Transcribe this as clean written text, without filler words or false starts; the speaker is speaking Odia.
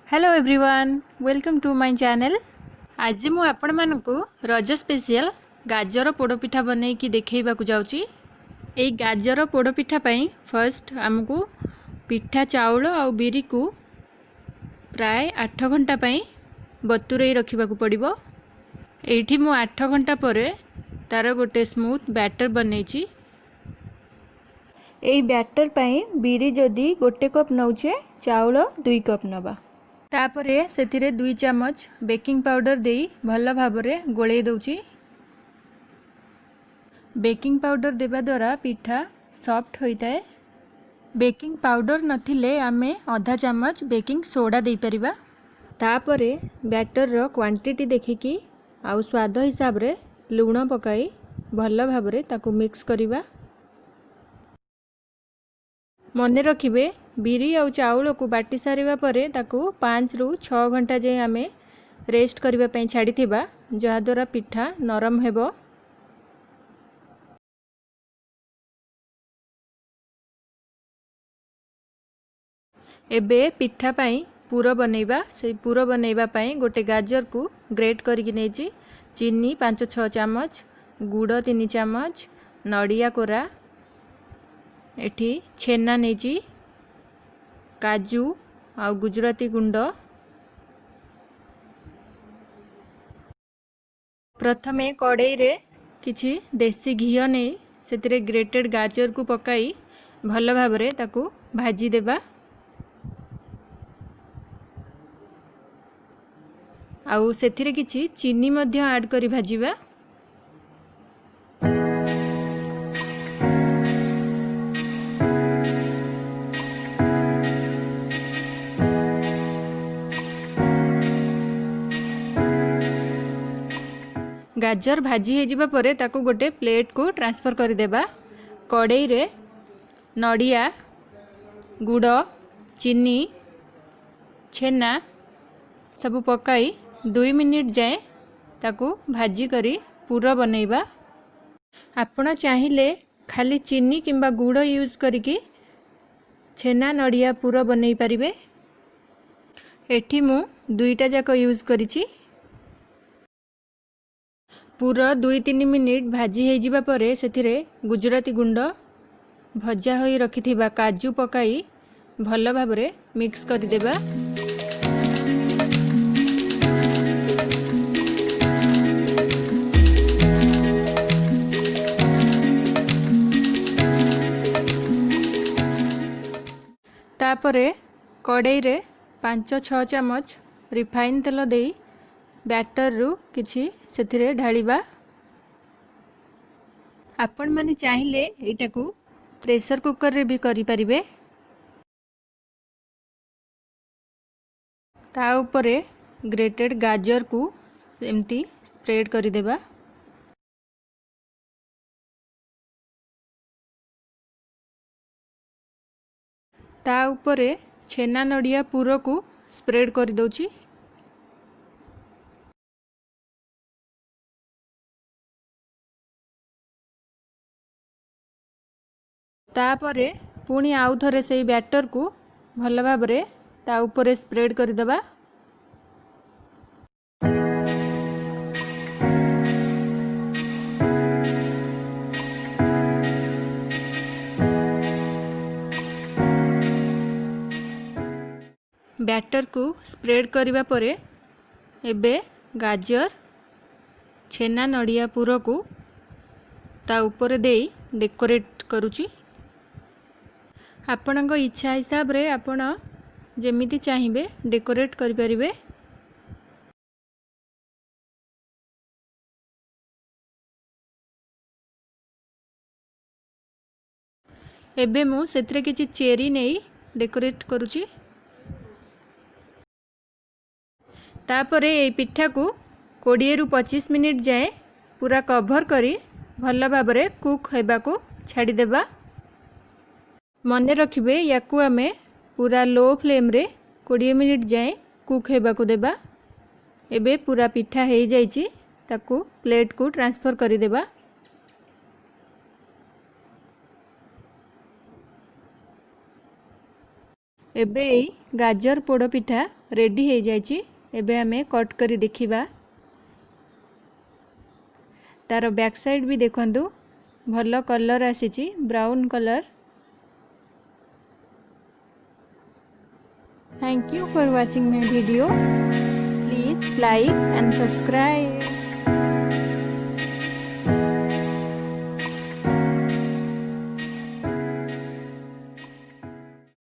Hello everyone, welcome to my channel. ଆଜି ମୁଁ ଆପଣମାନଙ୍କୁ ରଜ ସ୍ପେଶିଆଲ ଗାଜର ପୋଡ଼ପିଠା ବନେଇକି ଦେଖେଇବାକୁ ଯାଉଛି। ଏଇ ଗାଜର ପୋଡ଼ପିଠା ପାଇଁ ଫାର୍ଷ୍ଟ ଆମକୁ ପିଠା ଚାଉଳ ଆଉ ବିରିକୁ ପ୍ରାୟ 8 ଘଣ୍ଟା ପାଇଁ ବତୁରେଇ ରଖିବାକୁ ପଡ଼ିବ। ଏଇଠି ମୁଁ 8 ଘଣ୍ଟା ପରେ ତାର ଗୋଟେ ସ୍ମୁଥ୍ ବ୍ୟାଟର୍ ବନେଇଛି। ଏଇ ବ୍ୟାଟର୍ ପାଇଁ ବିରି ଯଦି 1 କପ୍ ନେଉଛେ, ଚାଉଳ 2 କପ୍ ନେବା। ତାପରେ ସେଥିରେ 2 ଚାମଚ ବେକିଂ ପାଉଡ଼ର ଦେଇ ଭଲ ଭାବରେ ଗୋଳେଇ ଦେଉଛି। ବେକିଂ ପାଉଡ଼ର ଦେବା ଦ୍ୱାରା ପିଠା ସଫ୍ଟ ହୋଇଥାଏ। ବେକିଂ ପାଉଡ଼ର ନଥିଲେ ଆମେ ଅଧା ଚାମଚ ବେକିଂ ସୋଡ଼ା ଦେଇପାରିବା। ତାପରେ ବ୍ୟାଟର୍ର କ୍ୱାଣ୍ଟିଟି ଦେଖିକି ଆଉ ସ୍ୱାଦ ହିସାବରେ ଲୁଣ ପକାଇ ଭଲ ଭାବରେ ତାକୁ ମିକ୍ସ କରିବା। ମନେ ରଖିବେ, ବିରି ଆଉ ଚାଉଳକୁ ବାଟି ସାରିବା ପରେ ତାକୁ 5ରୁ 6 ଘଣ୍ଟା ଯାଏଁ ଆମେ ରେଷ୍ଟ କରିବା ପାଇଁ ଛାଡ଼ିଥିବା, ଯାହାଦ୍ୱାରା ପିଠା ନରମ ହେବ। ଏବେ ପିଠା ପାଇଁ ପୁର ବନେଇବା। ସେଇ ପୁର ବନେଇବା ପାଇଁ ଗୋଟେ ଗାଜରକୁ ଗ୍ରେଟ୍ କରିକି ନେଇଛି, ଚିନି 5-6 ଚାମଚ, ଗୁଡ଼ 3 ଚାମଚ, ନଡ଼ିଆ କୋରା, ଏଠି ଛେନା ନେଇଛି, କାଜୁ ଆଉ ଗୁଜୁରାତି ଗୁଣ୍ଡ। ପ୍ରଥମେ କଡ଼େଇରେ କିଛି ଦେଶୀ ଘିଅ ନେଇ ସେଥିରେ ଗ୍ରେଟେଡ୍ ଗାଜରକୁ ପକାଇ ଭଲ ଭାବରେ ତାକୁ ଭାଜିଦେବା। ଆଉ ସେଥିରେ କିଛି ଚିନି ମଧ୍ୟ ଆଡ଼୍ କରି ଭାଜିବା। ଗାଜର ଭାଜି ହେଇଯିବା ପରେ ତାକୁ ଗୋଟେ ପ୍ଲେଟ୍କୁ ଟ୍ରାନ୍ସଫର୍ କରିଦେବା। କଡ଼େଇରେ ନଡ଼ିଆ, ଗୁଡ଼, ଚିନି, ଛେନା ସବୁ ପକାଇ 2 ମିନିଟ୍ ଯାଏଁ ତାକୁ ଭାଜି କରି ପୁର ବନେଇବା। ଆପଣ ଚାହିଁଲେ ଖାଲି ଚିନି କିମ୍ବା ଗୁଡ଼ ୟୁଜ୍ କରିକି ଛେନା ନଡ଼ିଆ ପୁର ବନେଇ ପାରିବେ। ଏଠି ମୁଁ ଦୁଇଟା ଯାକ ୟୁଜ୍ କରିଛି। ପୁର 2-3 ମିନିଟ୍ ଭାଜି ହେଇଯିବା ପରେ ସେଥିରେ ଗୁଜୁରାତି ଗୁଣ୍ଡ, ଭଜା ହୋଇ ରଖିଥିବା କାଜୁ ପକାଇ ଭଲ ଭାବରେ ମିକ୍ସ କରିଦେବା। ତାପରେ କଡ଼େଇରେ 5-6 ଚାମଚ ରିଫାଇନ୍ ତେଲ ଦେଇ ବ୍ୟାଟର୍ରୁ କିଛି ସେଥିରେ ଢାଳିବା। ଆପଣମାନେ ଚାହିଁଲେ ଏଇଟାକୁ ପ୍ରେସର୍ କୁକର୍ରେ ବି କରିପାରିବେ। ତା ଉପରେ ଗ୍ରେଟେଡ୍ ଗାଜରକୁ ଏମିତି ସ୍ପ୍ରେଡ୍ କରିଦେବା। ତା ଉପରେ ଛେନା ନଡ଼ିଆ ପୁରକୁ ସ୍ପ୍ରେଡ୍ କରିଦେଉଛି। ତାପରେ ପୁଣି ଆଉ ଥରେ ସେଇ ବ୍ୟାଟର୍କୁ ଭଲ ଭାବରେ ତା ଉପରେ ସ୍ପ୍ରେଡ୍ କରିଦେବା। ବ୍ୟାଟର୍କୁ ସ୍ପ୍ରେଡ୍ କରିବା ପରେ ଏବେ ଗାଜର, ଛେନା ନଡ଼ିଆ ପୁରକୁ ତା ଉପରେ ଦେଇ ଡେକୋରେଟ୍ କରୁଛି। ଆପଣଙ୍କ ଇଚ୍ଛା ହିସାବରେ ଆପଣ ଯେମିତି ଚାହିଁବେ ଡେକୋରେଟ୍ କରିପାରିବେ। ଏବେ ମୁଁ ସେଥିରେ କିଛି ଚେରି ନେଇ ଡେକୋରେଟ୍ କରୁଛି। ତାପରେ ଏଇ ପିଠାକୁ 20ରୁ 25 ମିନିଟ୍ ଯାଏଁ ପୁରା କଭର୍ କରି ଭଲ ଭାବରେ କୁକ୍ ହେବାକୁ ଛାଡ଼ିଦେବା। ମନେ ରଖିବେ, ୟାକୁ ଆମେ ପୁରା ଲୋ ଫ୍ଲେମ୍ରେ 20 ମିନିଟ୍ ଯାଏଁ କୁକ୍ ହେବାକୁ ଦେବା। ଏବେ ପୁରା ପିଠା ହେଇଯାଇଛି, ତାକୁ ପ୍ଲେଟ୍କୁ ଟ୍ରାନ୍ସଫର୍ କରିଦେବା। ଏବେ ଏଇ ଗାଜର ପୋଡ଼ ପିଠା ରେଡ଼ି ହେଇଯାଇଛି। ଏବେ ଆମେ କଟ୍ କରି ଦେଖିବା। ତାର ବ୍ୟାକ୍ ସାଇଡ଼୍ ବି ଦେଖନ୍ତୁ, ଭଲ କଲର୍ ଆସିଛି, brown colour. Thank you for watching my video. Please like and subscribe.